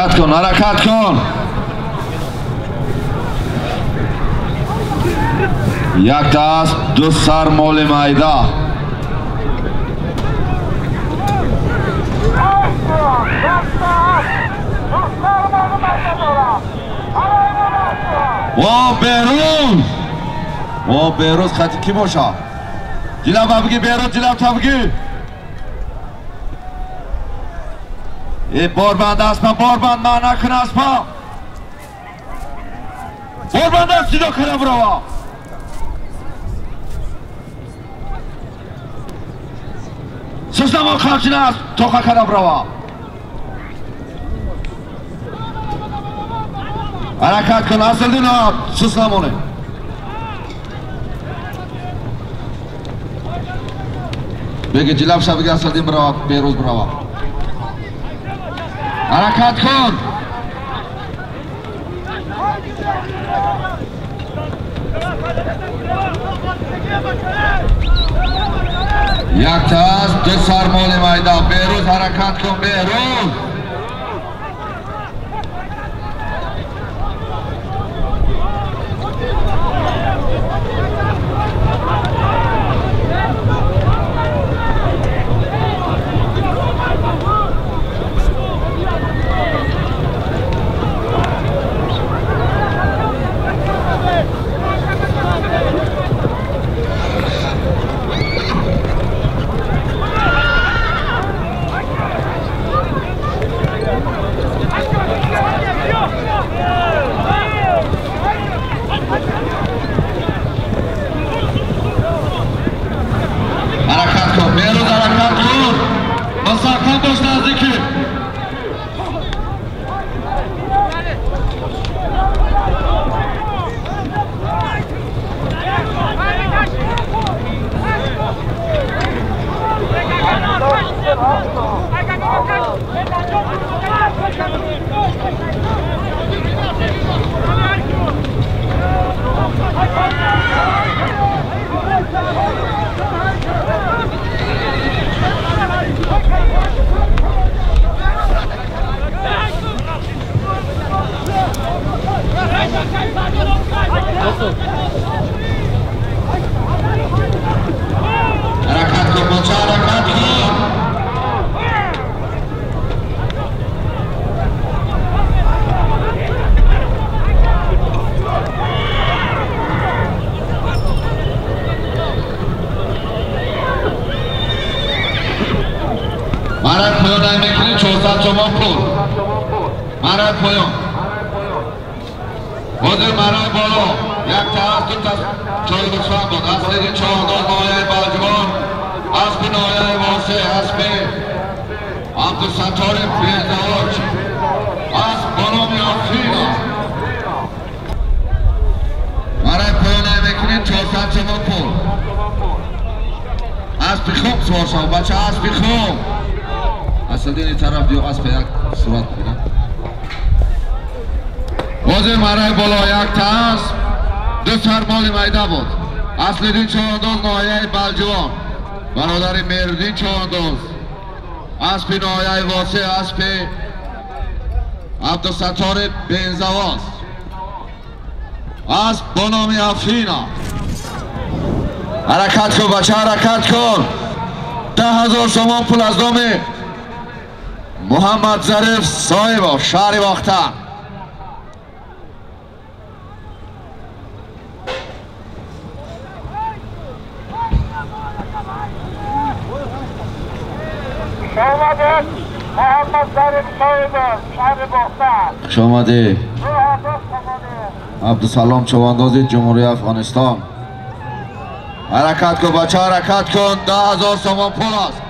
Ҳаракат кун, ҳаракат кун. Як даст, ду сар моли майда. Во Беҳрӯз! Во Беҳрӯз хати кӣ боша? Ҷилав бигӣ Беҳрӯз, ҷилав та бигӣ. Э борбанд аспа, борбанд ман накун аспа. Борбанд аст ҷудо кара бирова. Суснамо қалчина аст тоқа кара бирова. Ҳаракат кун Аслидин, сус намонед. Беги ҷилав ша, биги Аслидин бирава, Беҳрӯз бирава. Ҳаракат кун. Як таст, ду сар моли майда. Беҳрӯз ҳаракат кун, Беҳрӯз. Ҳаракат кун, Беҳрӯз ҳаракат кун. Мустаҳкам бош наздикӣ. Ҳаракат кун бача, ҳаракат кун. Марай поён намекунӣ 400 сомон пул. Марай поён. Ҳозир марай боло. Як та аст, ду та чой гӯсфанд буд. Аслидин чоҳандоз ноҳияи Балҷувон, аспи ноҳияи Восеъ, аспи Абдусаттори Бензавоч, асп бо номи Афина. Марай поён намекунӣ 400 сомон пул. Аспи хуб сувор шав, бача, аспи хуб. Аслидин тараф биё, аспа як сурат бигирам. Ҳозир марай боло як та асп, ду сар моли майда буд. Аслидин чоҳандоз ноҳияи Балҷувон, бародари Меҳруддин чоҳандоз, аспи ноҳияи Восеъ, аспи Абдусаттори Бензавоз, асп бо номи Афина. Ҳаракат кун бача, ҳаракат кун. 10 000 сомон пул аз номи Муҳаммад Зариф Соҳибов, шаҳри Бохтар. Хуш омадӣ, Абдусалом човандози Ҷумҳурии Афғонистон. Ҳаракат кун бача, ҳаракат кун. 10 000 сомон пул аст.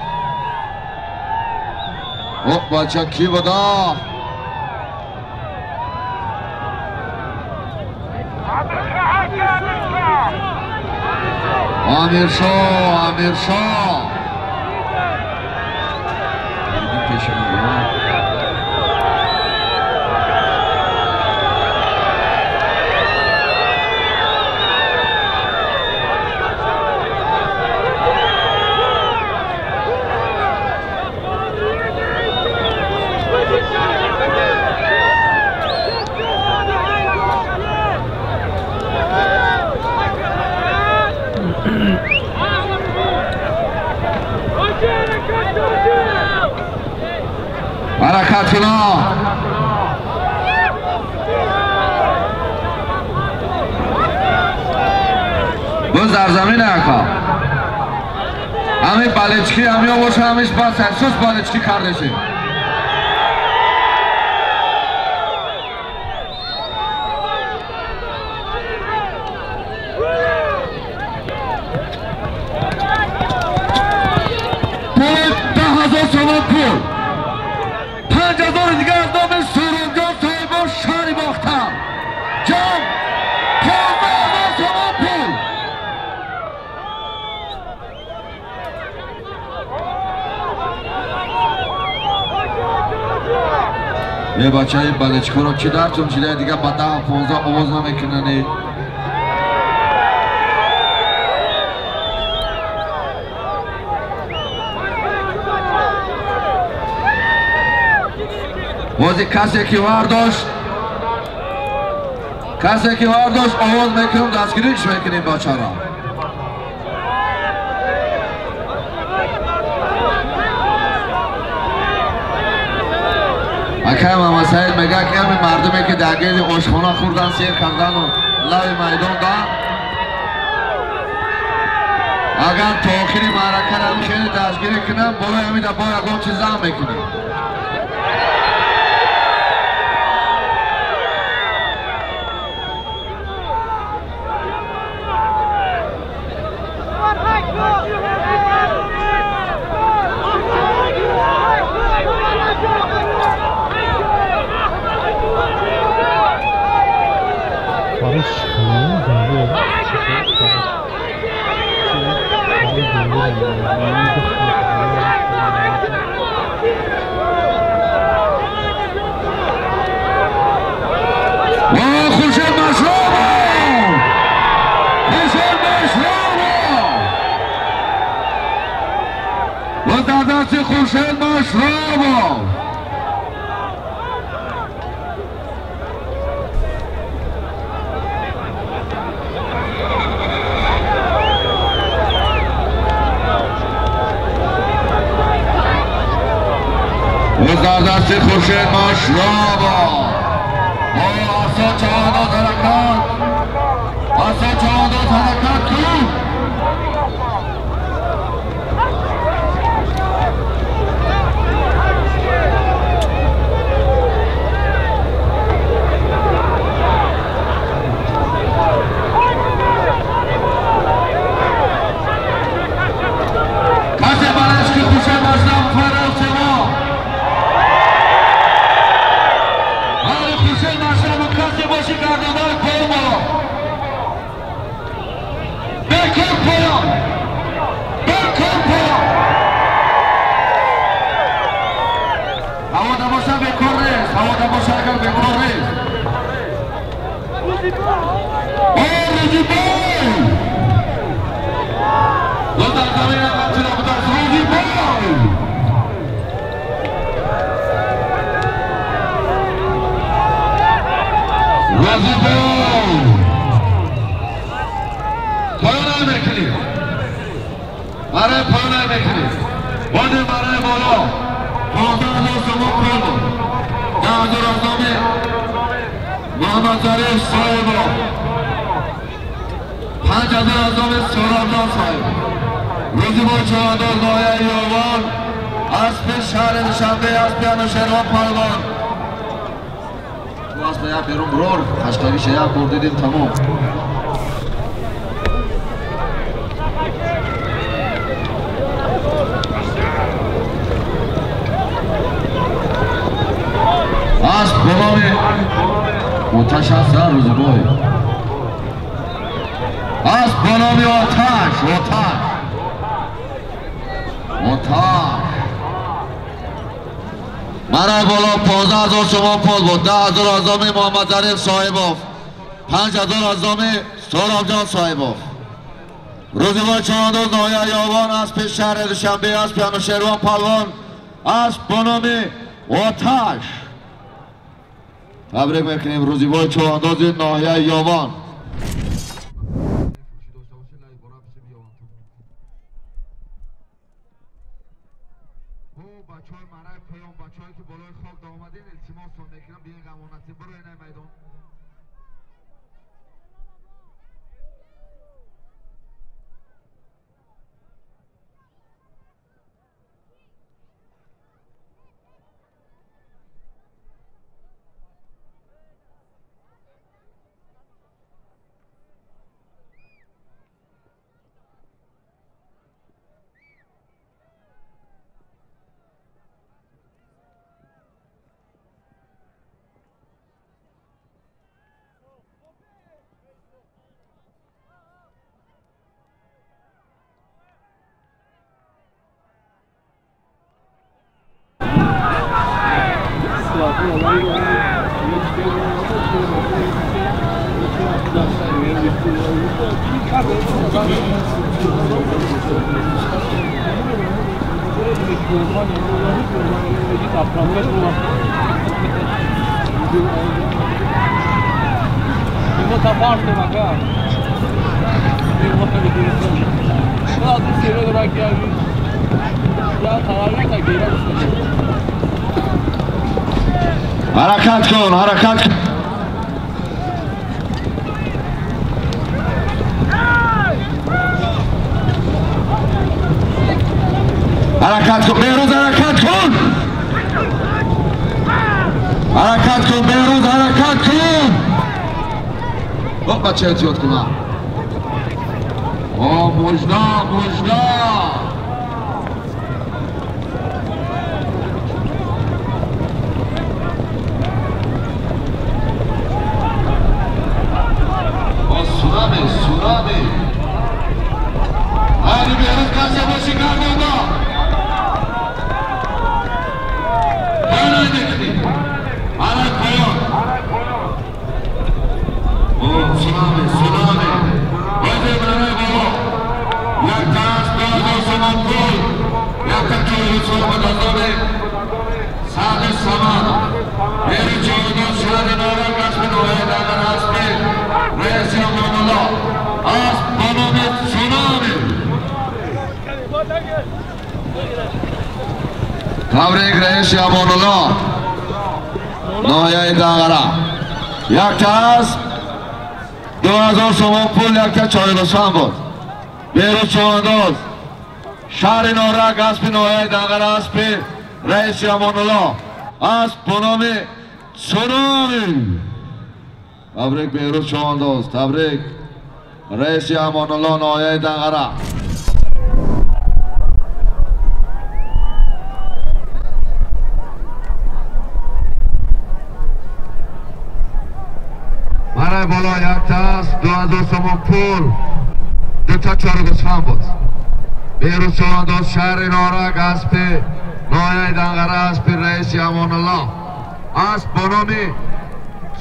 О бача, кӣ буда? Амиршоҳ, Амиршоҳ. Ҳаракат кунон. Боз дар замин ака. Ҳамин балечки ҳамё боша, ҳамиш бас сус балечки кардеши. Пул 10,000 сомон пул. 5,000 дигар аз номи Суронҷон соҳибон шаҳри Бохтар. Ҷам 15,000 сомон пул. Е бачаи балечкоро чӣ дартун чида дига ба 10-15 овоз намекунани. Бози касе ки вардошт, касе ки вардошт овоз мекунем, дастгириш мекунем бачаро. Акай Мамасаид мегӯяд ки ҳамин мардуме ки дар гирди ошхона хӯрдан, сер кардану лави майдон да, агар то охири маъракаро хеле дастгирӣ кунам, болои ҳамин да бо ягон чиз зам мекунем. Хуршед Машрабов. Дасти Хуршед Машрабов. Аса чандоз ҳаракат. Аса чандоз ҳаракат кун. Касе барашки Хуршед Машрабов фаровчаво. Ҳари Хуршед Машрабов касе боши гардондаи поён боло. Бекор поён. Бекор поён. Ҳавода боша бекор нест. Ҳавода боша агар бекор нест. О, Рӯзибой! Дар замин ҳамчунон будааст Рӯзибой! Рӯзибой! Поён намекунӣ. Барои поён намекунӣ. Бози барои боло. 15,000 сомон пул буд. 10,000 аз номи Муҳаммад Зариф соҳибов. 5,000 аз номи Суробҷон соҳибов. Рӯзибой чавандоз ноҳияи Ёвон, аспи шаҳри Душанбе, аспи Анушервон Палвон. Ту аспа як берун бурор, қашқавиша як бор дидим, тамом. Асп бо номи Оташ аст, Рӯзибой. Асп бо номи Оташ, Оташ. Оташ. Барои боло 15,000 сомон пул буд. 10,000 аз номи Муҳаммад Зариф соҳибов. 5,000 аз номи Суробҷон соҳибов. Рӯзибой чавандоз ноҳияи Ёвон, аспи шаҳри Душанбе, аспи Анушервон Палвон, асп бо номи Оташ. Табрик мекунем Рӯзибой чавандози ноҳияи Ёвон. Бачаҳои мараи поён, бачаҳое ки болои хок омадин, илтимоссон мекунам, биёин амонатӣ бироин ай майдон. Ҳаракат кун, ҳаракат кун. Ҳаракат кун, Беҳрӯз, ҳаракат кун. Ҳаракат кун, Беҳрӯз, ҳаракат кун. О, бача эҳтиёт кунам. О, мужда, мужда. Сунами, сунами. Айни Беҳрӯз касе боши гардонда. Поён мекунӣ. Ана поён. О, сунами, сунами. Бозе барои боло. Як даст 2000 сомон пул. Як чори сомон дазоби. Сади самад. Бери чордон шаҳри Норак аспи ноҳияи Дангара аспи раиси Амонулло. Асп ба номи Сунами. Табрик раиси Амонулло ноҳияи Дангара. Якта асп 2000 сомон пул, якта чори гӯсфанд буд. Беҳрӯз Човандоз шаҳри Норак аспи ноҳияи Дангара аспи раиси Амонулло. Асп ба номи Сунами. Табрик Беҳрӯз Човандоз, табрик раиси Амонулло ноҳияи Дангара. Барои боло якта асп 2000 сомон пул, дута чори гӯсфанд буд. Беҳрӯз Човандоз шаҳри Норак аспи ноҳияи Дангара аспи раиси Амонулло. Асп ба номи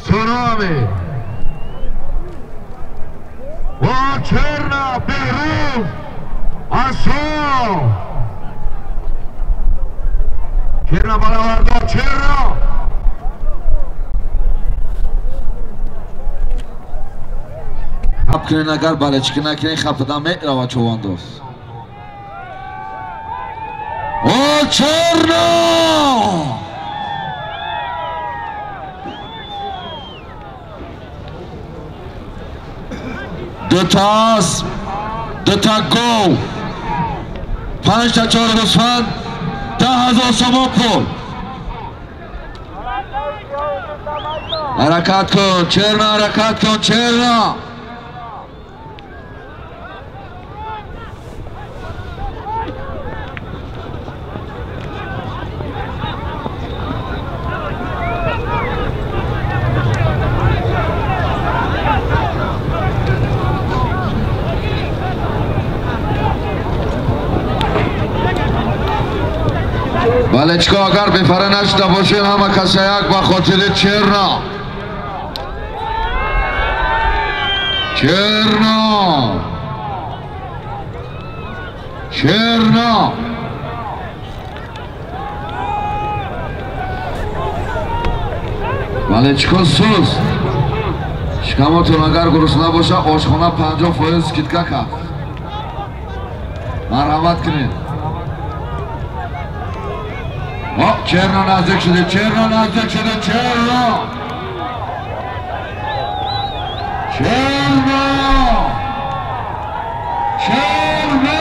Сунами. Ва черна Беҳрӯз асо. Черна балавардо, черна. Хап кунед агар балечки накунед хападан меравад Човандоз. О, черна! Дута асп, дута гов, 5 та чори гӯсфанд, 10 000 сомон пул. Ҳаракат кун, черна, ҳаракат кун, черна. Балечко агар бефара нашуда бошем, ҳама каса як ба хотири черна. Черна. Черна. Балечко сӯз. Шикамотон агар гурусна боша, ошхона 50% скидка кард. Марҳамат кунед. Черно наздик шуда, Черно наздик шуда, Черно. Черно. Черно.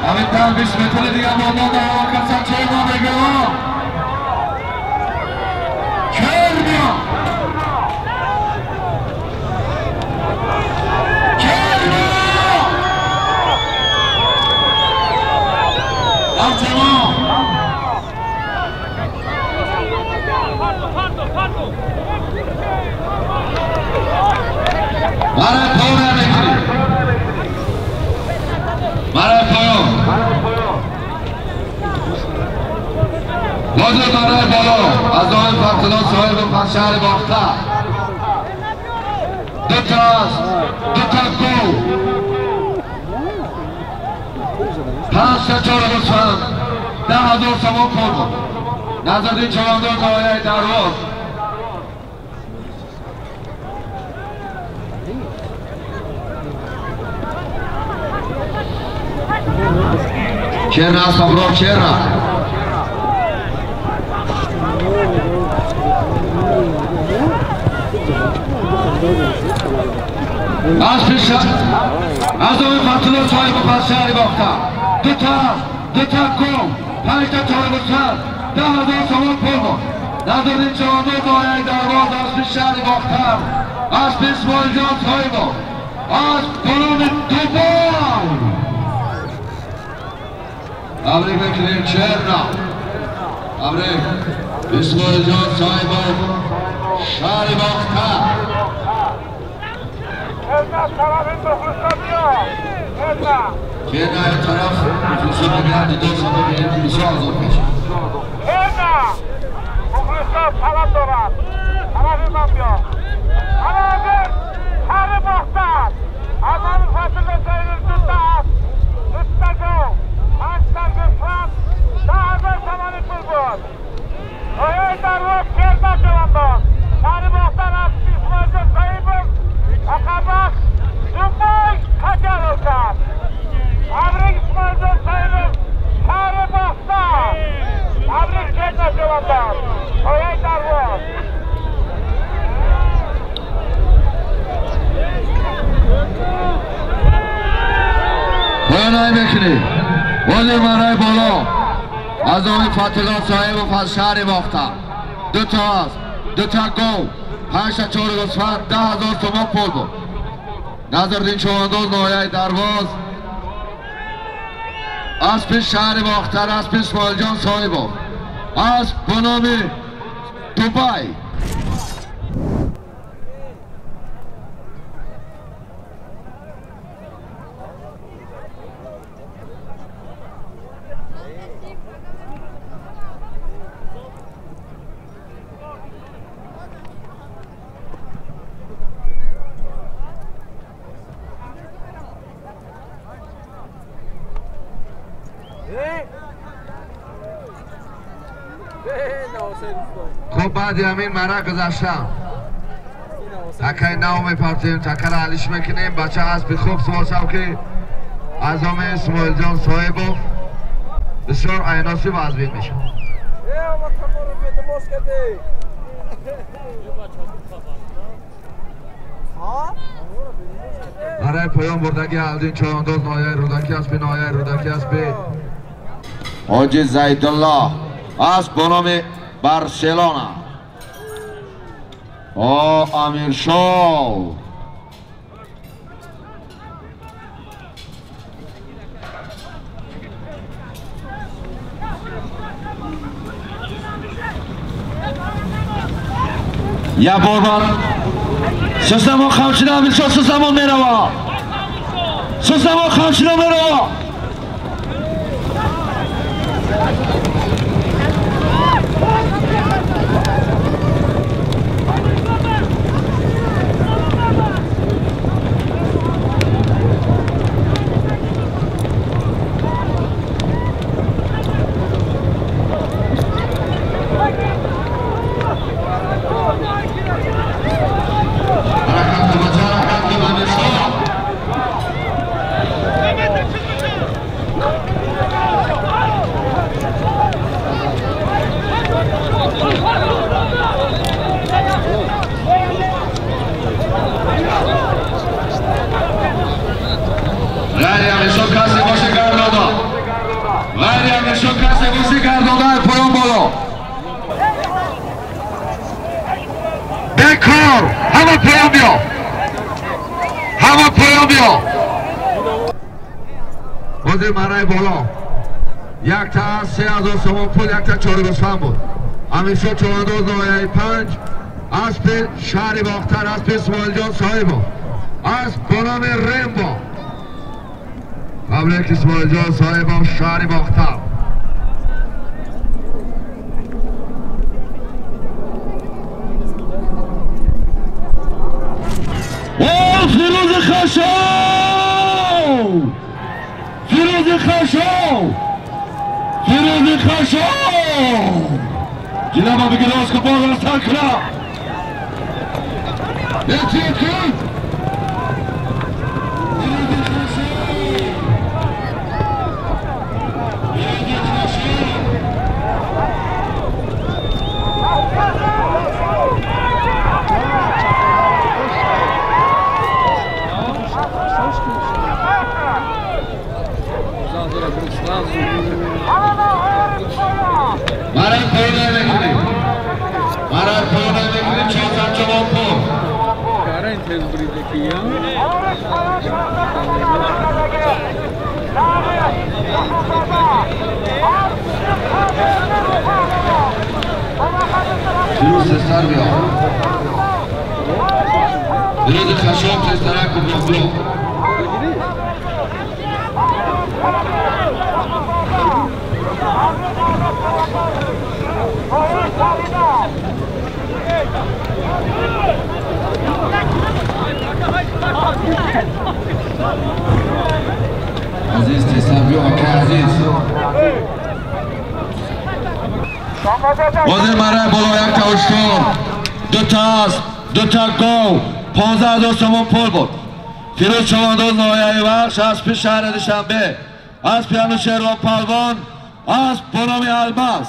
Ҳамин тан 20 метр дига монда дар каса Черно мегӯ. Черно. Черно. Артемон. Барои поён мекунӣ. Барои поён. Боз барои боло. Аз он фартило соҳиби панҷшаҳри Бохтар. Ду та аст, ду та гол. 5 تا 4 گوسفند 10,000 سوم پول بود. نظردین چوانداز ноҳияи Дарвоз. Черна аст оброр, Черна. Аз ои Фатулло соҳиби панҷшаҳри Бохтар. Ду та, ду та гол, 5 та 4 гӯсфанд, 10,000 сомон пул буд. Назриддин Чавандоз ноҳияи Дарвоз, аспи шаҳри Бохтар, аспи Исмоилҷон Соҳибов, асп бо номи Дубай. Табрик мекунем Черна. Табрик Исмоилҷон Соҳибов, шаҳри Бохтар. Черна як тараф мухлисо мегиранд, дидор садо мегиранд, мухлисо азоб кашанд. Черна! Мухлисо талаб дорад. Тарафи ман биё. Ҳозир шаҳри Бохтар. Аз ҳамин Фатулло Соҳибов ду та асп, ду та гов, 5 та гӯсфанд, 10,000 сомонӣ пул буд. Ноҳияи Дарвоз Черна чавандоз. Шаҳри Бохтар аспи Исмоилҷон Соҳибов, лақабаш Дубай таҷарруз кард. Табрик Исмоилҷон Соҳибов, шаҳри Бохтар. Табрик Черна чавандоз, ноҳияи Дарвоз. Поёнай мекунӣ. Бози мараи боло. Аз ои Фатулло Соҳибов аз шаҳри Бохтар. Ду та асп, ду та гов, 5 та 4 гӯсфанд, 10,000 сомон пул буд. Назриддин Чавандоз ноҳияи Дарвоз, аспи шаҳри Бохтар, аспи Исмоилҷон Соҳибов, асп бо номи Дубай. خب بعدی همین مرا گذاشتم تکای نو میپرتیم، تکر علیش میکنیم. بچه اسب خوب سوار شو که از آم اسماعیل جان صاحبов بسیار ایناسی وزبین میشه. برای پایان بردگی الدین چهانداز نایه رودکی اسب نایه رودکی اسب حاجی زیدالله اسب با نام بارسلونا. او امیر شو یا بار سوزمان خمچیده امیر شو سوزمان میروا سوزمان خمچیده میروا. Поён биё. Ҳозир мараи боло. Якта 3000 сомон пул, якта 4 гӯсфанд буд. Амиршо човандоз ноҳияи 5, аспи шаҳри Бохтар, аспи Исмоилҷон Соҳибов. Асп бо номи Рембо. Табрик Исмоилҷон Соҳибов, шаҳри Бохтар. О, Фирӯзи Хашов! Фирӯзи Хашов! Фирӯзи Хашов! Ҷилаба бигир, рост ка боғро сар куна. Эҳтиёт кун! Фирӯзи Хашов! Фирӯзи Хашов! Марай поён намекунӣ. Марай поён намекунӣ, 400 сомон пул. Фирӯз тезтар биё. Фирӯзи Хашов тезтарак биё. Азиз тезтар биё, акай Азиз. Ҳозир мараи боло якта уштур, дута асп, дута гов, 15000 сомон пул буд. Фирӯз Човандоз ноҳияи Вахш, аспи шаҳри Душанбе, аспи Анушервон Палвон, асп бо номи Алмаз.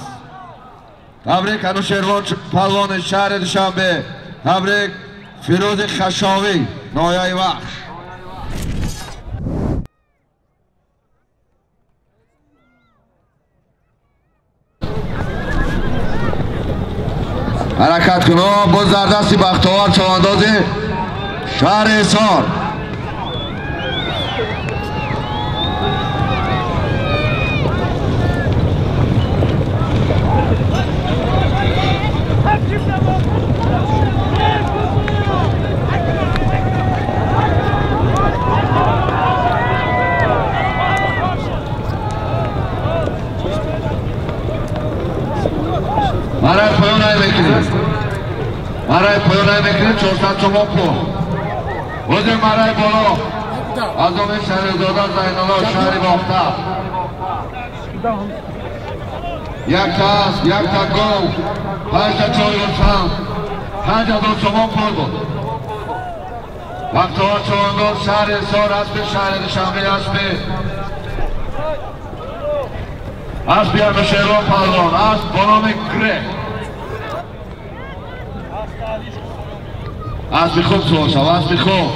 Табрик Анушервон Палвони шаҳри Душанбе, табрик Фирӯзи Хашовӣ ноҳияи Вахш. Ҳаракат кун, боз дар дасти Бахтовар човандози шаҳри Ҳисор. Марай поён намекунӣ. Марай поён намекунӣ, 400 сомон пул. Ҳозир марай боло. Аз номи Шаҳризода Зайнулло, шаҳри Бохтар. Якта асп, якта гов, 5та 4 гӯсфанд, 5000 сомон пул буд. Бахтовар човандоз шаҳри Ҳисор, аспи шаҳри Душанбе, аспи Анушервон Палвон, асп бо номи Грек. Аспи хуб суол шав, аспи хуб.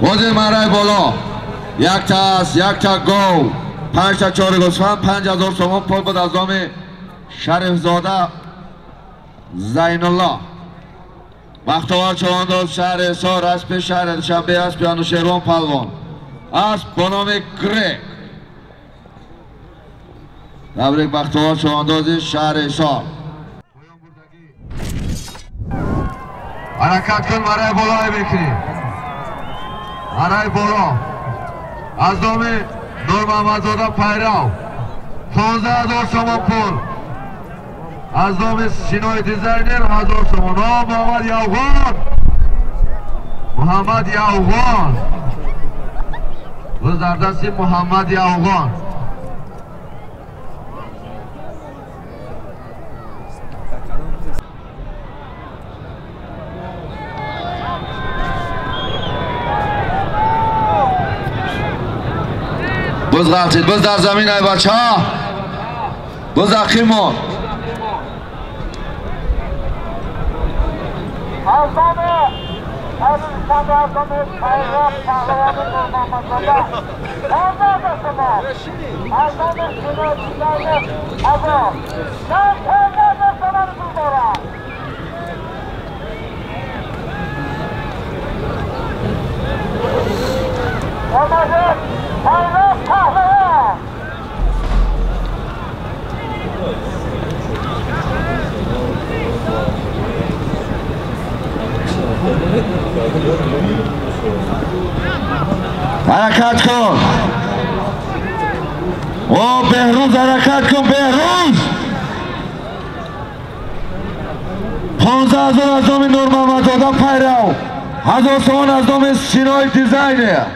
Ҳозир мараи боло. Якта асп, якта гов, 5та 4 гӯсфанд, 5000 сомон пул буд аз номи Шарифзода Зайнулло. Бахтовар човандоз шаҳри Ҳисор, аспи шаҳри Душанбе, аспи Анушервон Палвон, асп бо номи Грек. Табрик Бахтовар човандози шаҳри Ҳисор. Ҳаракат кун, мараи болое мекунӣ. Мараи боло. Аз номи Нурмаҳмадзода Пайрав 15000 сомон пул. Аз номи Синои дизайнер 1000 сомон. О, Муҳаммад Явғон! Муҳаммад Явғон! Боз дар дасти Муҳаммад Явғон. Буз ғалтид, буз дар замин ай бача. Буз ақимон. Ҳаракат кун. О, Беҳрӯз, ҳаракат кун, Беҳрӯз. 15 000 аз номи Нурмамадзода Пайрав, 1000 сомон аз номи Синои дизайнер.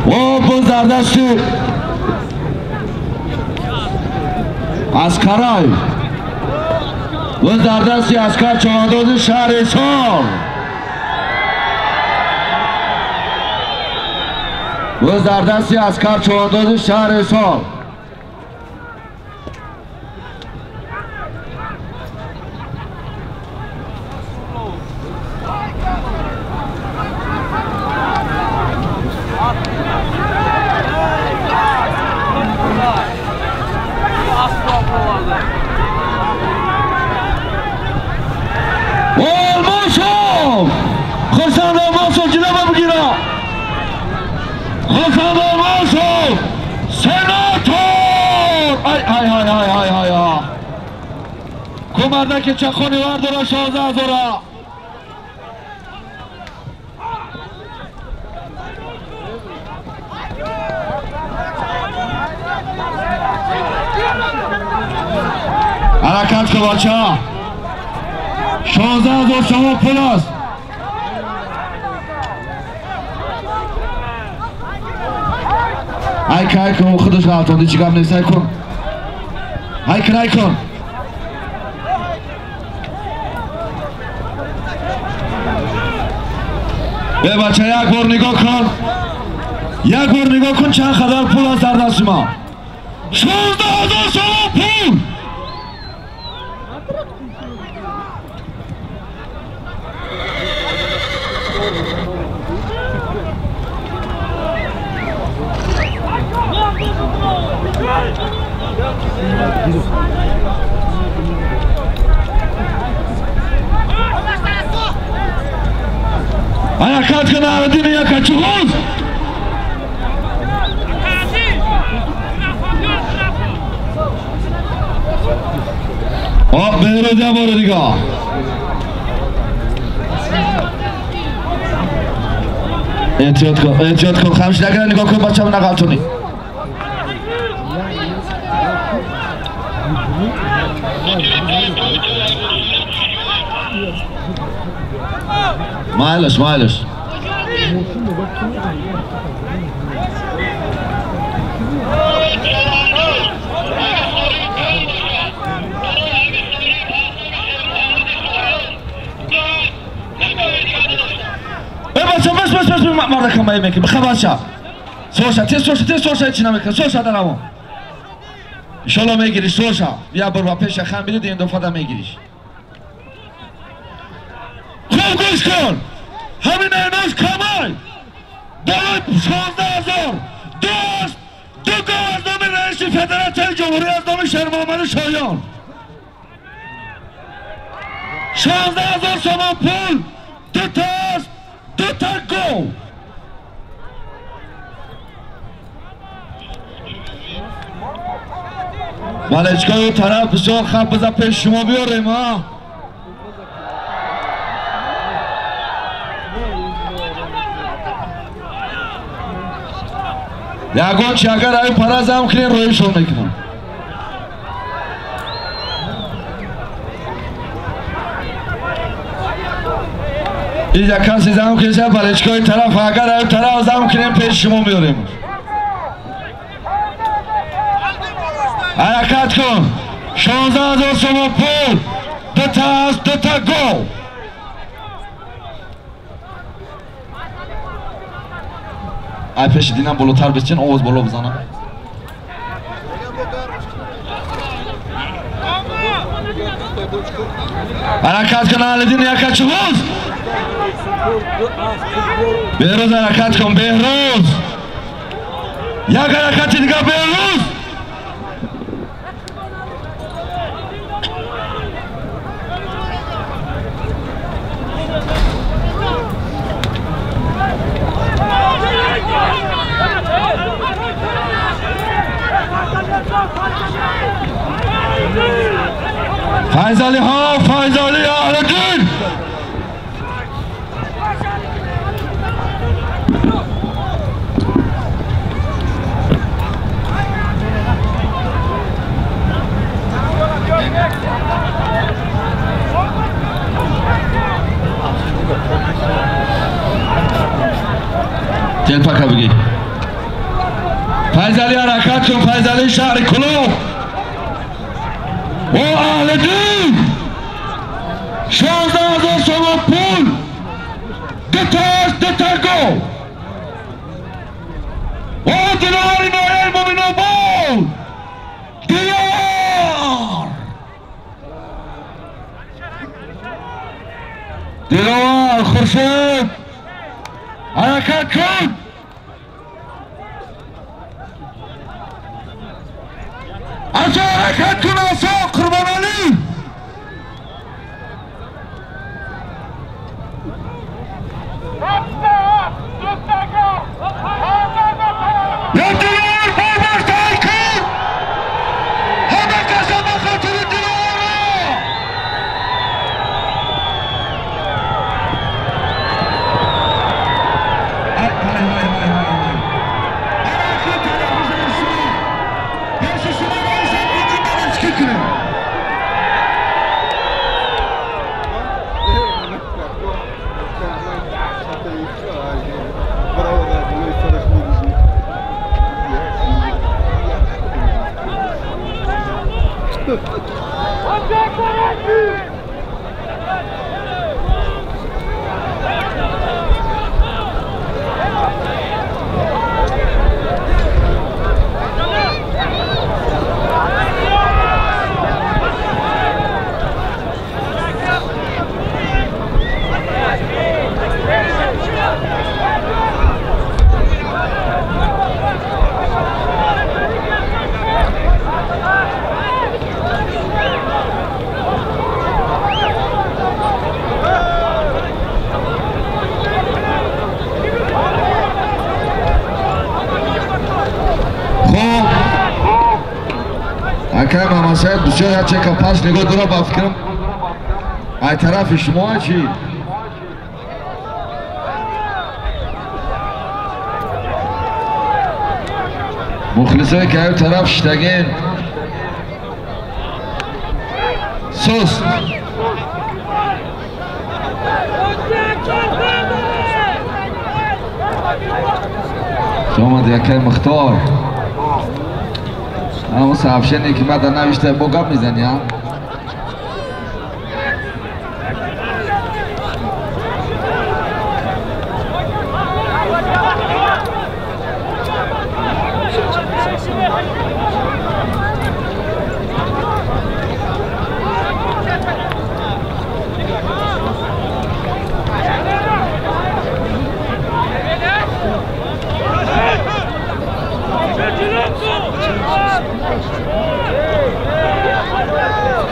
О, буз дар дасти Аскарай. Буз дар дасти Аскар чавандози шаҳри Ҳисор. Буз дар дасти Аскар чавандози шаҳри Ҳисор. Olmosov! Хурсанд Олмосов ҷилава бигира! Хурсанд Олмосов! Сенатор! Ай, ай, ай, ай, ай, ай, ай! Кумардаки чақони вардора 16 000. Ҳаракат кун бача. 16 000 сомон пул аст. Ай кай кун, худаш ғалтонди, чӣ гап нест, ай кун. Ай кун, ай кун. Э бача, як бор нигоҳ кун. Як бор нигоҳ кун чанд қадар пул аст дар дасти ма. 16 000 сомон пул! Ҳаракат кун, Арадин Якачуғуз! О, Беҳрӯз як бори дигар. Эҳтиёт кун, эҳтиёт кун, хамш нагира, нигоҳ кун, бачам нағалтонӣ. Майлаш, майлаш. Э бача, бас, бас, бас, мардакам май мекунем. Бихе бача. Соша, тез соша, тез соша, ҳеч намекунем. Соша дараво. Иншолло мегириш, соша. Бия бур ба пеша хам биди, ин дафъа мегириш. Хуб гӯш кун. Ҳамин айнош камай. Болои 16 000. Ду ду гов аз номи раиси Федератсияи Ҷумҳурӣ аз номи Шермуҳаммади Шоён. 16 000 сомон пул, ду та асп, ду та гов. Малечкаи тараф бисёр хаб биза пеш шумо биёрем, а? Ягон чи агар ай пара зам кунем, роишон мекунам. Инҷа касе зам киша балечкои тараф, агар ай тараф зам кунем пеш шумо меорем. Ҳаракат кун. 16,000 сомон пул, дута аст, дута гол. Ай пеши динам болотар бичин, овоз боло бизанам. Ҳаракат кун Аҳлиддин Якачуғуз. Беҳрӯз ҳаракат кун, Беҳрӯз. Як ҳаракати дигар Беҳрӯз. Файзали ҳо, Файзали Аҳлиддин. Телпака бигир. Файзали ҳаракат кун, Файзали шаҳри Кулоб. О Аҳлиддин! 16,000 сомон пул, дута аст, дута гол. О Диловари ноҳияи Муъминобод! Диловар! Диловар Хуршед! Ҳаракат кун! Асо ҳаракат кун, Асо Қурбоналӣ! Я Диловар бобаш тай кун! Ҳама каса ба хотири Диловара! Акай Мамасаид бисёр ячека пас нигоҳ дора, ба фикрам ай тарафи шумо чӣ? Мухлисое ки ай тараф шиштагин сус. Омад якай Мухтор. Ҳамон сообщение ки ман дар навишта бо гап мезанӣ, а?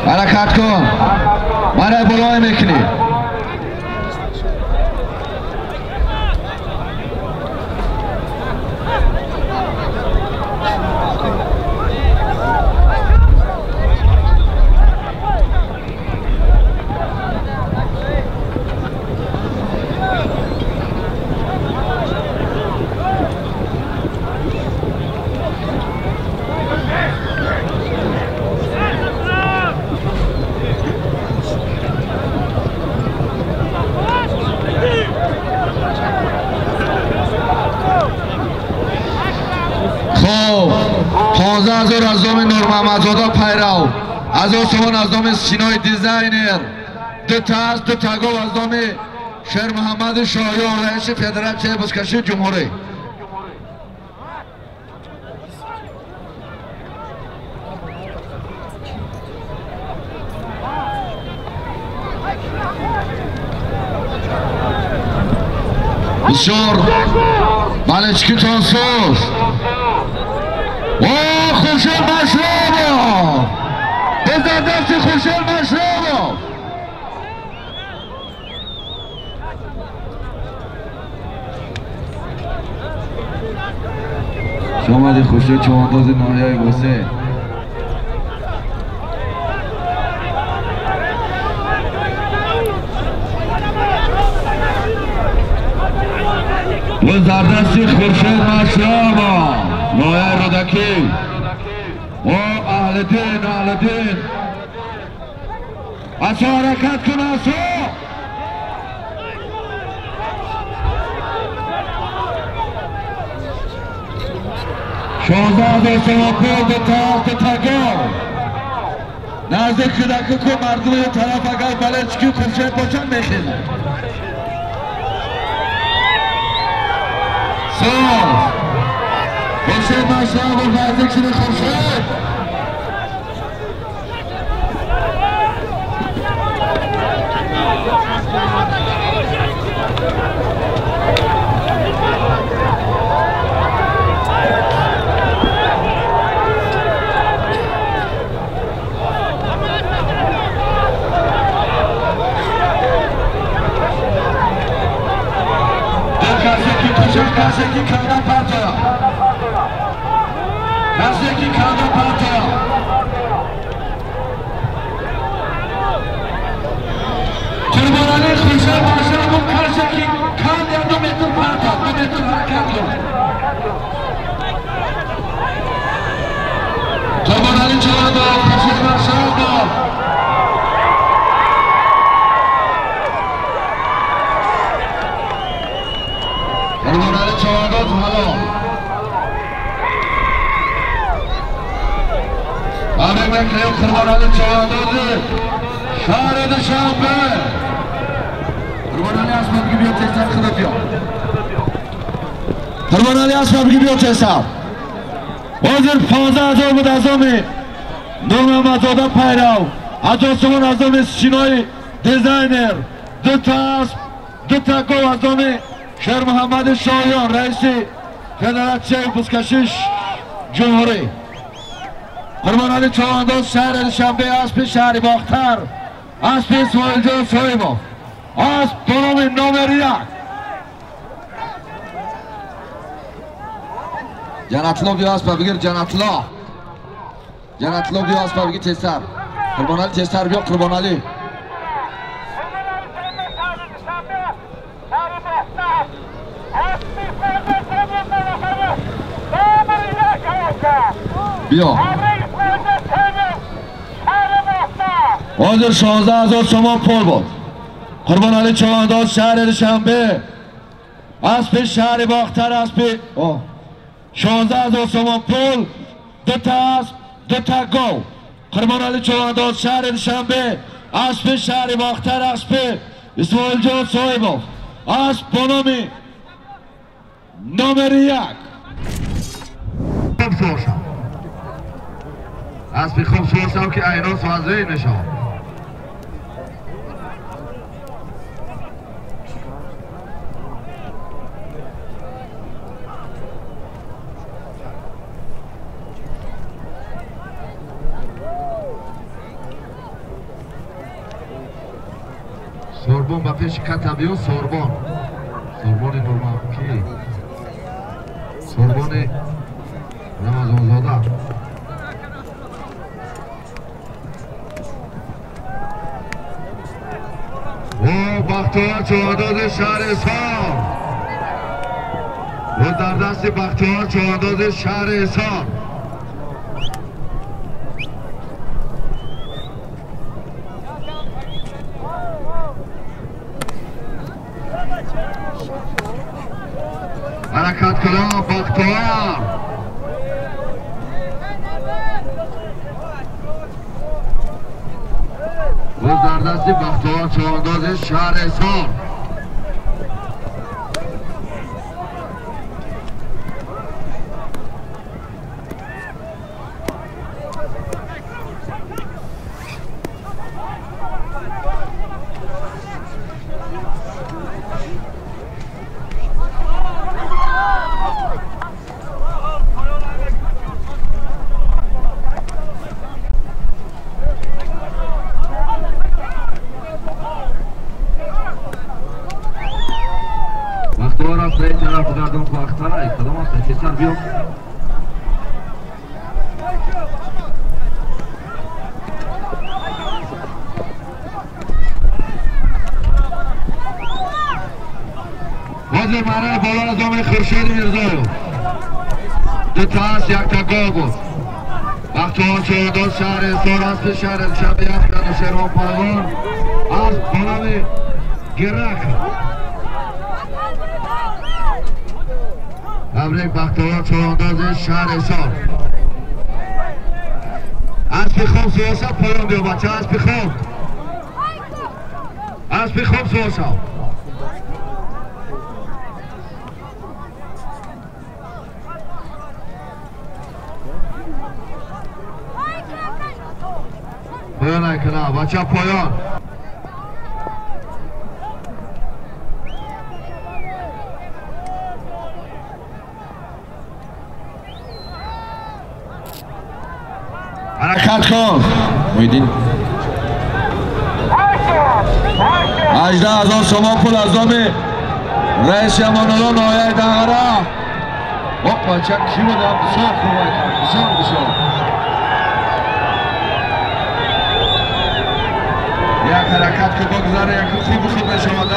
Ҳаракат кун, мана болой мекунӣ. Нурмамадзода Пайрав 1000 сомон аз номи Синои дизайнер, 2 та асп, 2 та гов аз номи Шермуҳаммади Шоҳиён, раиси Федератсияи бузкашии ҷумҳурӣ. Бисёр балечкитон соз. О, Хуршед Машрабов! Бизар дасти Хуршед Машрабов! Шомади Хуршед човандози ноҳияи Восе. Бизар дасти Хуршед Машрабов, ноҳияи Рӯдакӣ. О, Аҳлиддин, Аҳлиддин! Асо ҳаракат кун, асо! 16,000 сомон пул, 2 та асп, 2 та гов. Наздик шуда ку мардуми тараф агар балечки Хуршед бошанд мехезанд. Соз! Хуршед Машрабов наздик шуди Хуршед! Касе ки канда партоя, касе ки канда партоя. Қурбонали Хуршед Машрабов касе ки канда 2 метр партоя, 2 метр ҳаракат кун. Қурбонали Чавандоз, Хуршед Машрабов. Қурбонали Чавандоз ҳалол. Табрик мекунем Қурбонали Чавандози шаҳри Душанбе. Қурбонали асбоб бигӣ биё тезтар, худат биё. Қурбонали асбоб бигӣ биё тезтар. Ҳозир 15,000 буд аз номи Нурмамадзода Пайрав, 1000 сомон аз номи Синои дизайнер, 2 та асп, 2 та гов аз номи Шермуҳаммади Шоҳиён, раиси Федератсияи бузкашиш ҷумҳурӣ. Қурбонали Чавандоз шаҳри Душанбе, аспи шаҳри Бохтар, аспи Исмоилҷон Соҳибов, асп бо номи номер 1. Ҷанатло биё аспа бигир, Ҷанатло. Ҷанатло биё аспа бигир тезтар. Қурбонали тезтар биё, Қурбонали. Биё. Ҳозир 16,000 сомон пул буд. Қурбонали Чавандоз шаҳри Душанбе, аспи шаҳри Бохтар, аспи 16,000 сомон пул, 2 та асп, 2 та гов. Қурбонали Чавандоз шаҳри Душанбе, аспи шаҳри Бохтар, аспи Исмоилҷон Соҳибов, асп бо номи номери 1. Аспи хуб суор шав ки айнос вазин мешавад. Сорбон ба пеши ката биё, Сорбон. Сорбони Нурмаки. Сорбони Рамазонзода. О, Бахтиёр човандози шаҳри Ҳисор. О, дар дасти Бахтиёр човандози шаҳри Ҳисор. Ҳаракат кунам Бахтиёр. дар дасти Бахтовар чавандози шаҳри Ҳисор. Хуршед Мирзоев ду та аст, якта гов буд. Бахтовар чавандоз шаҳри Ҳисор, аспи шаҳри Душанбе аст Анушервон Палвон, асп бо номи Геракл. Табрик Бахтовар чавандози шаҳри Ҳисор. Аспи хуб суоша поён биё бача, аспи хуб, аспи хуб суоша. Поён айкана, бача поён. Ҳаракат кун. Муҳиддин. 18,000 сомон пул аз номи раиси Амонулло ноҳияи Данғара. Оп, бача кӣ будам? Бисёр хуб айкан, бисёр бисёр. Як ҳаракат ки бигзаре, як хуб хуб мешавад.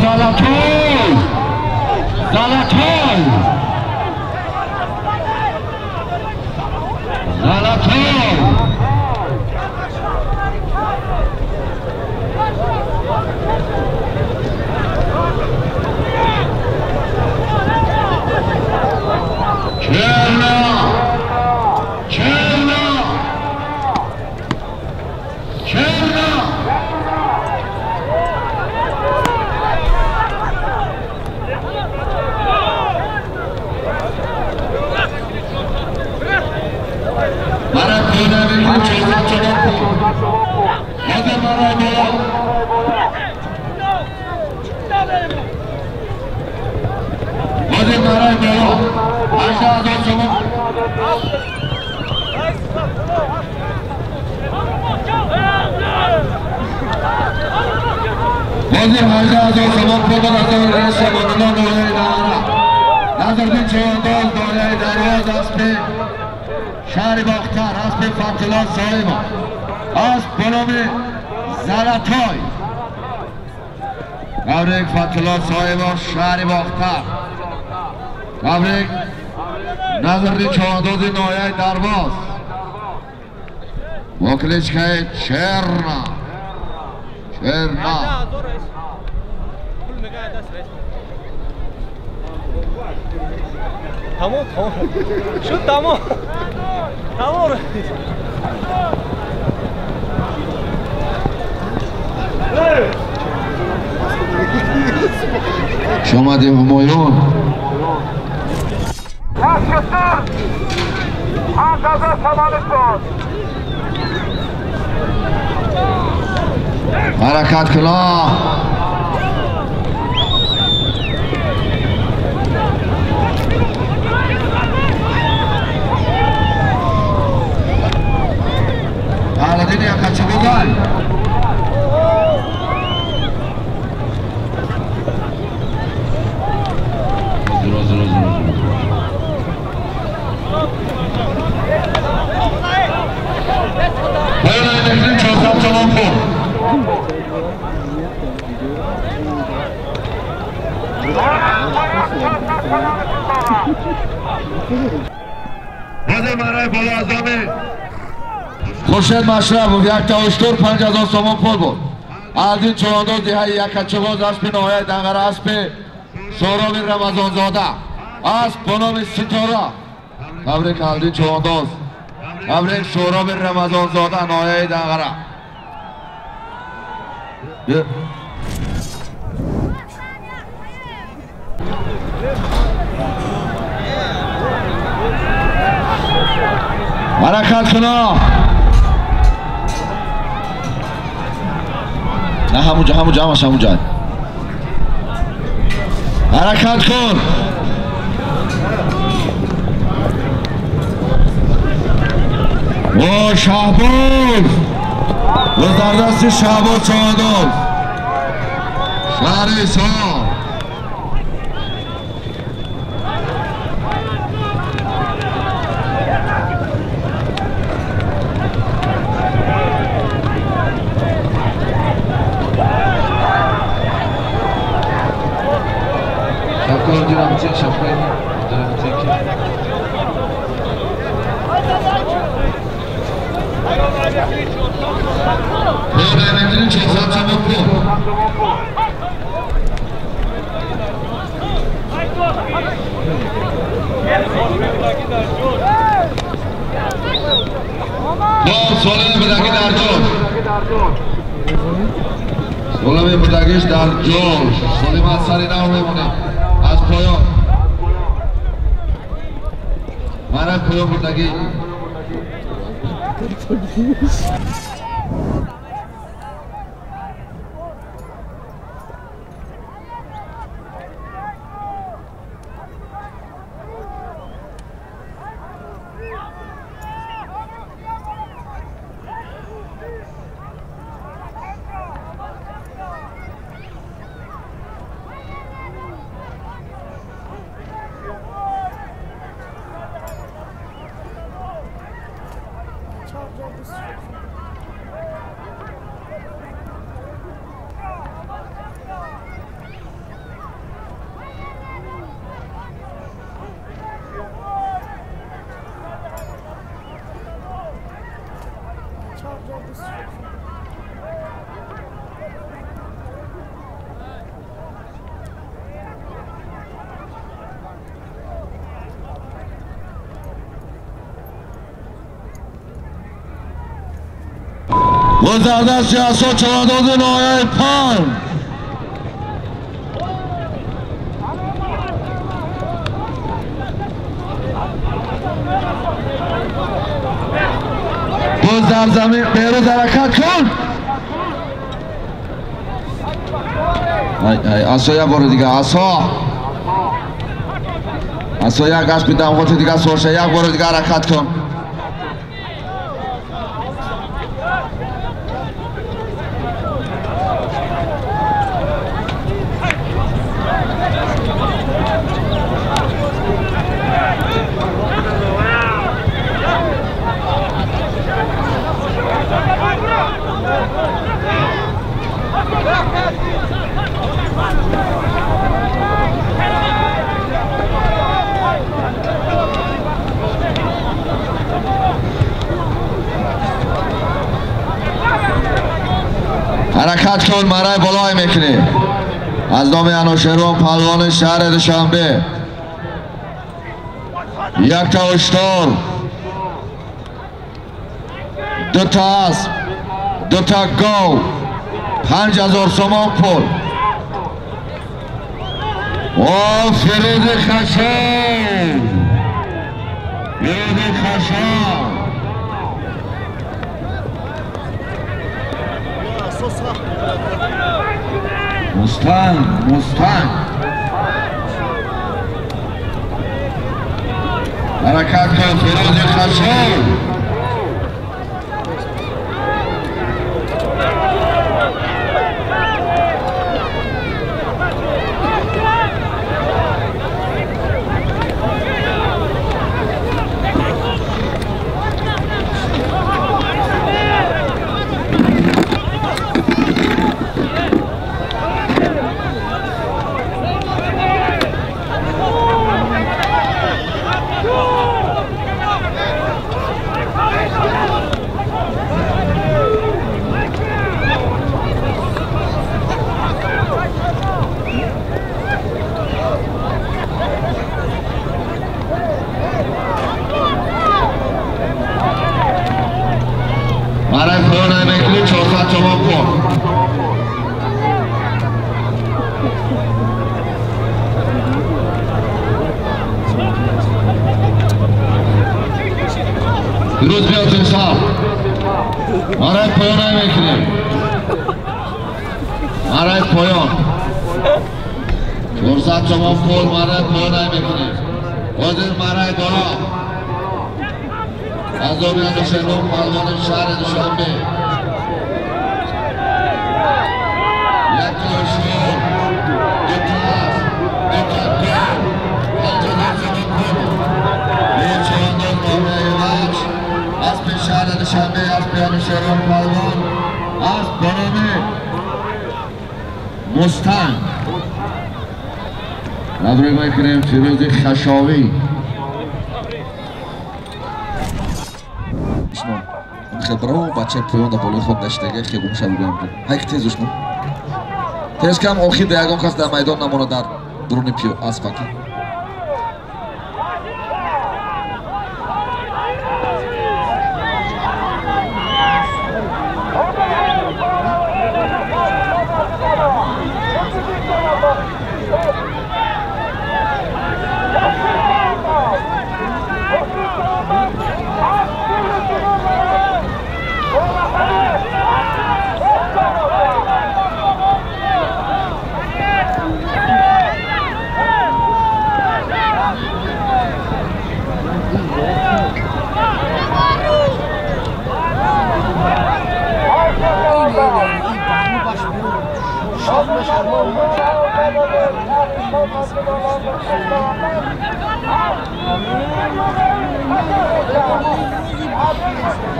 Золотой! Золотой! Золотой! Черно! Черно! Черно! شهر باختر اسب فاطلا صاحب اسب به نام زلاتای تبریک فاطلا صاحب شهر باختر تبریک نظر چهاردوز ناحیه درواز با کلیچکای چرنا چرنا تمام تمام شد تمام تمام شما همایون حرکت کلا علادین یک چه بودن باز برای بالا از آمه خورشید مشرب یک تا اشتر 5000 سومان پول بود. الدین چوانداز دهه یک چواز اسب نهایت دنگره اسب سهراب رمضان زاده اسب به نام ستاره. تبریک الدین چوانداز، تبریک سهراب رمضان زاده نهایت دنگره. حرکت کنا. نه همونجا همونجا همش همونجا. حرکت کن. و شهباز و در دست شهباز چهارداز شهر ایسان. سالم بودگیش در جوش. سالم از سری نو میمونه از پایان مرا پایان بودگی. گذردست یاسا 42 نهایت پان. باز در زمین بهروز حرکت کن. ای اسا یک بار دیگه اسا اسا یک اسب دمغات دیگه سرشه یک بار دیگه حرکت کن. حرکت کن مرای بالای میکنی. از نام انوشیروان پهلوان شهر دوشنبه یک تا اشتر، دو تا اسب، دو تا گاو، 5000 سومان پول. و فیروز خشن، فیروز خشن مستنگ مستنگ حرکت کن فیروز خشن. Марай поён мекунӣ 400 сомон пул. Фирӯз биё тимсал. Марай поён мекунем. Марай поён. 400 сомон пул марай поён мекунем. Ҳозир марай боло. Аз номи Анӯшервон палвони шаҳри Душанбе. Як ошёр, ду асп, ду гов, 5000 сомон пул. Чавандоз ноҳияи Вахш, аспи шаҳри Душанбе, аспи Анӯшервон палвон, асп ба номи Мустанг. Табрик мекунем Фирӯзи Хашовӣ. Хебро бача поён да болои худ наштага хебум шабгам. Ҳайк тез ушмон. Тез кам охир да ягон кас дар майдон намона дар дуруни пиё аспаки.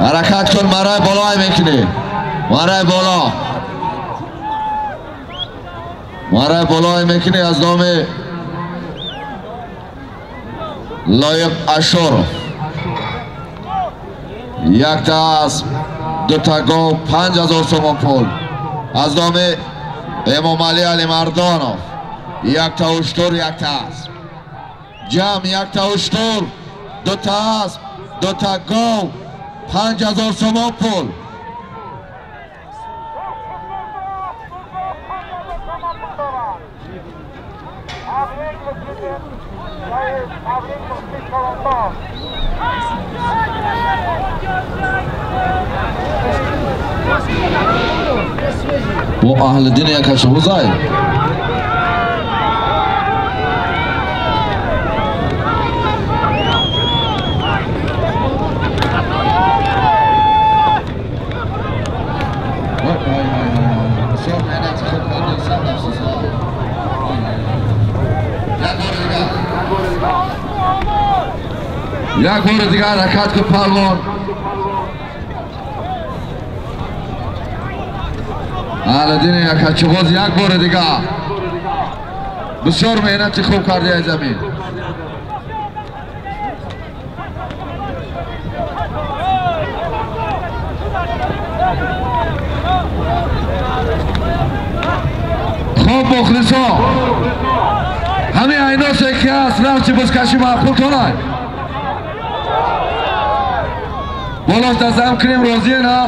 Ҳаракат кун, марай боло мекунӣ. Марай боло. Марай боло мекунӣ аз номи Лоиқ Ашуров. Якта асп, дута гов, 5000 сомон пул. Аз номи Эмомалӣ Алимардонов. Якта уштур, якта асп. Ҷамъ якта уштур, дута асп, дута гов, 5000 сомон пул. Бо аҳли дин якаш ҳузай. Як бори дигар ҳаракат кун палвон. Аҳлиддини Якачуғоз як бори дигар. Бисёр меҳнати хуб карди ай замин. Хуб мухлисо, ҳамин айносе ки ҳаст рафти бузкашӣ маъқул тонай. Болош дазам кунем, розие на?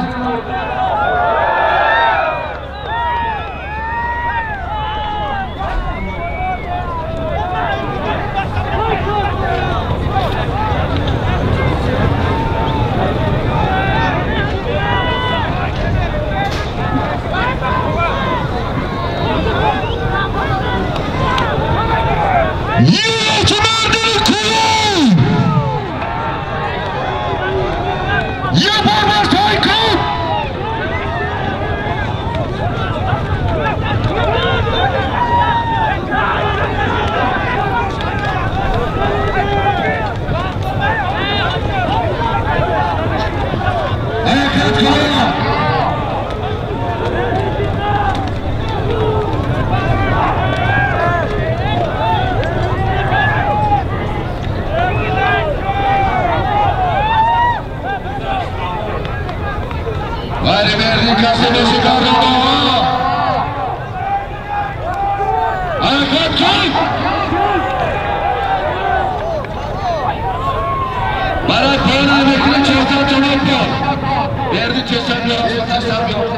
Мерди тезтар биёр, аз паташ сар биёр.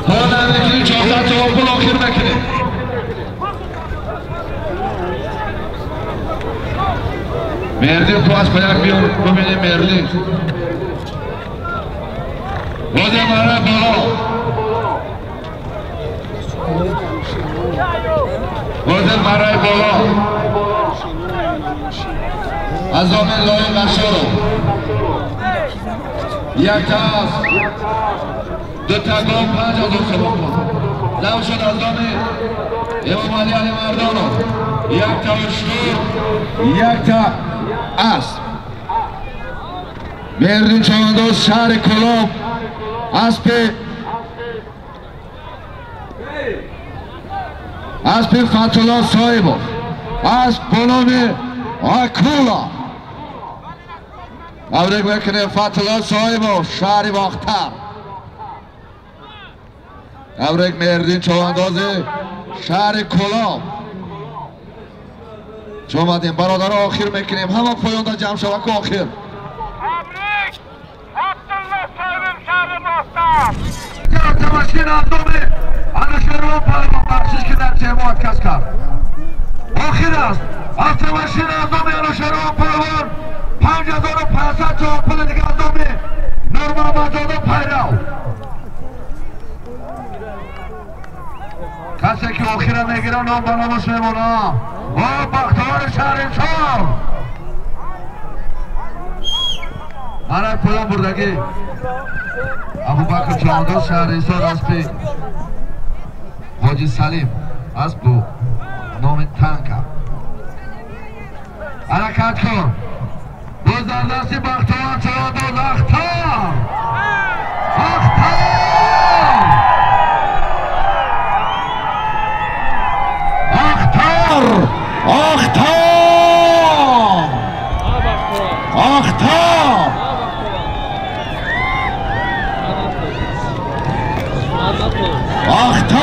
تا نمیکنی 400 تومان پول آخر نکنی. مردی تو از پایک بیار ببینیم مردی. بازم برای بالا. بازم برای بالا. از آمین لایق اشارو. یک تا است. دو تا گام 5000 تومان پول. لو شد از آن امام علی علی مردانو. یک تا اشتر، یک تا اسب. مردین چانداز شهر کلاب اسب فتح‌الله صاحبов، اسب به نام آکولا. تبریک میکنیم فتح‌الله صاحبов شهر باختر. تبریک مردین چانداز شهر کلاب. چون آمدیم برادر آخر میکنیم، همه پایان در جمع شوک آخر. تبریک عبدالله صاحب شهر باختر. تماشین اندامه انوشیروان پهلوان بخشش که در جماعت کس کرد. آخر است. از تماشین اندامه انوشیروان پهلوان 5500 تومان پول دیگه اندامه نورمحمدزاده پیرو. کسی که آخر میگیره نام به نامش میمونه. او بختیار شهر انسان. برای پایان بردگی ابوبکر چانداز شهر انسان اسب حاجی سلیم اسب بو نام تنکا. حرکت کن. باز در دست بختیار چانداز. اختر اختر اختر اختر اختر. اختر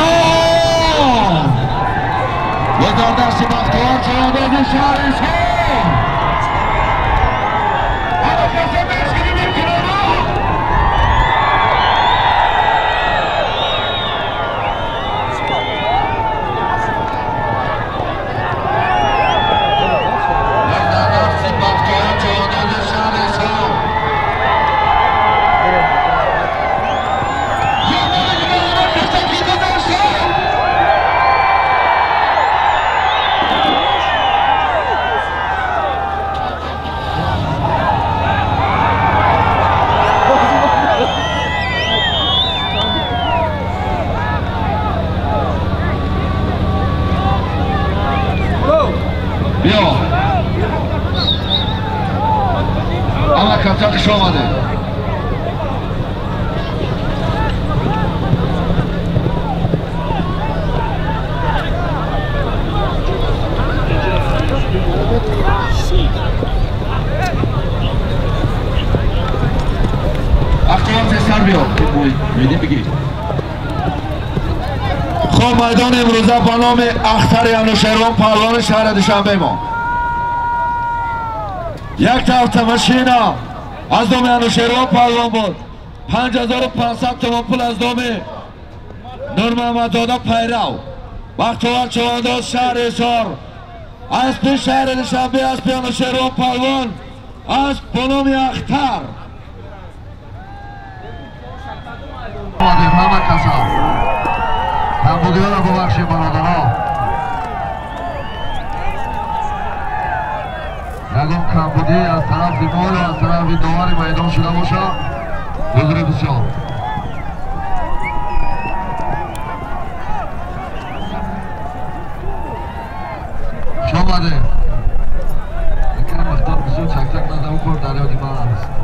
باز در دست بختیار چانداز شهر انسان. خوش آمده. خب میدان امروزه با نام اختر انوشیروان پهلوان شهر دوشنبه ما. یک تا اتوماشینا از نام انوشیروان پهلوان بود. 5500 تومان پول از نام نورمحمدزاده پیرو. بختیار چوانداز شهر حصار. اسب شهر دوشنبه اسب انوشیروان پهلوان اسب با نام اختر. همه کسا کمبودی‌ها را ببخشید برادرها. یگان کمبودی از طرف ما یا از طرف داور میدان شده باشه عذر بسیار. خوش آمده. یکم مقدار بسیار چک چک نزد او کار در یاد من است.